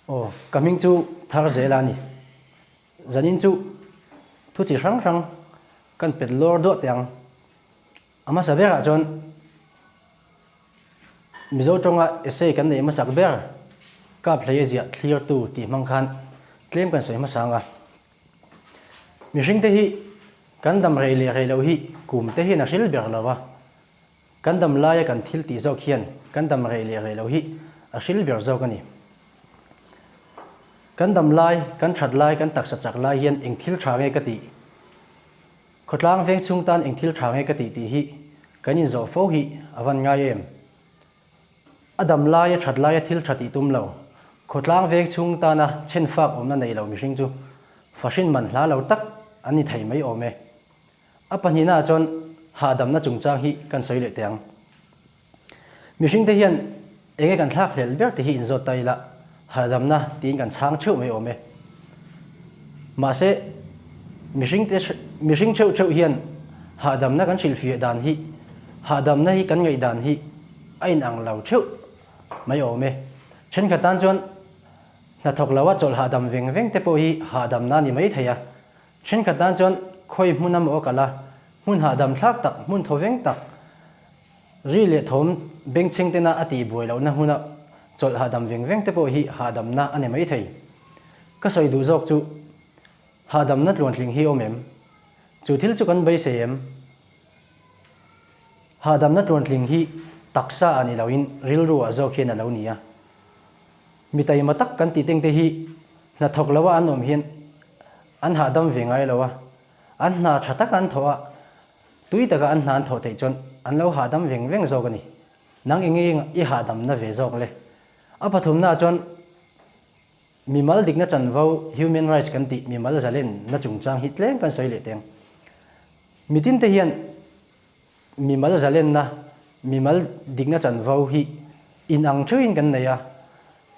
Aw, ka hming chu thar zel a ni. Zanin chu thu chi hrang hrang kan pet lawr duah teh ang. A hmasa berah chuan Mizo tawnga essay kan neih hmasak ber kap hlei a ziah thlirtu tih hmang khan tlem kan sawi hmasa ang a. Mihringte hi kan dam rei leh rei loh hi kum te hian a hril ber lo a. Kan dam laia kan thil tih zawk hian kan dam rei leh rei loh hi a hril ber zawk a ni. Kan dam lai, kan that lai, kan taksa chak lai hian eng thil tha nge ka tih? Khawtlang veng chhung tan eng thil tha nge ka tih tih hi kan inzawh fo hi a van ngai em? A dam laia that laia thil tha tih tum lo, khawtlang veng chhung tana chhen fak awmna nei lo mihring chu fahrin man hla lo tak an ni thei mai awm e. A pahnihnaah chuan hahdamna chungchang hi kan sawi leh teh ang. Mihringte hian enge kan thlak hlel ber tih hi inzawt ta ila, hahdamna tiin kan chhang theuh mai awm e. Mahse, mihringte mihring theuh theuh hian hahdamna kan hrilhfiah dan hi, hahdamna hi kan ngaihdan hi a inang lo theuh mai awm e. Thenkhat tan chuan hnathawk loa chawlh hahdam veng veng te pawh hi hahdamna a ni mai thei a. Thenkhat tan chuan khawi hmun a maw a kal a, hmun hahdam thlak tak, hmun thawveng tak, ri leh thawm bengchheng tena a tih buai lohna hmuna chawlh hahdam veng veng te pawh hi hahdamna a ni mai thei. Ka sawi duh zawk chu hahdamna tluantling hi awm em? Chu thil chu kan beisei em? Hahdamna tluantling hi taksa a ni loin rilru ah zawk hian a lo ni a. Mi taima tak kan tih teng te hi hnathawk loa an awm hian an hahdam ve ngai lo a, an hna tha taka an thawh a, tui taka an hna an thawh theih chuan an lo hahdam veng veng zawk a ni. Nang eng eng i hahdamna ve zawk le? A pathumnaah chuan mimal dikna chanvo, human rights kan tih mimal zalenna chungchang hi tlem kan sawi leh teng. Mitinte hian Mimal zalenna, mimal dikna chanvo hi inang theuhin kan nei a,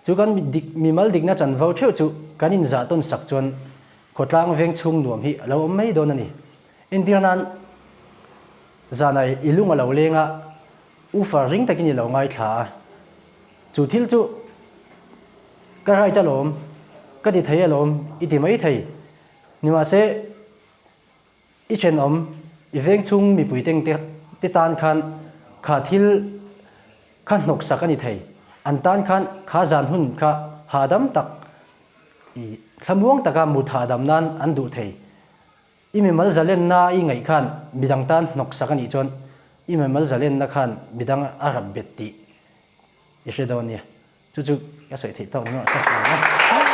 chu kan dik mimal dikna chanvo theuh chu kan inzah tawn sak chuan khawtlang veng chhung nuam hi a lo awm mai dawn a ni. Entir nan zanah i lung a lo leng a, ufar ring takin i lo ngaithla a, chu thil chu ka right alawm, ka ti thei alawm i ti mai thei. Nimahse. I thenawm, i veng chhung mipui teng te te tan khan kha thil kha hnawk sak a ni thei. An tan khan kha zan hun kha hahdam tak, i thlamuang taka mut hahdam nan an duh thei. I mimal zalenna i ngaih khan midang tan hnawk sak a nih chuan i mimal zalenna khan midang a rap bet tih i hre dawn nia. Chu chu ka sawi theih tawk ni maw?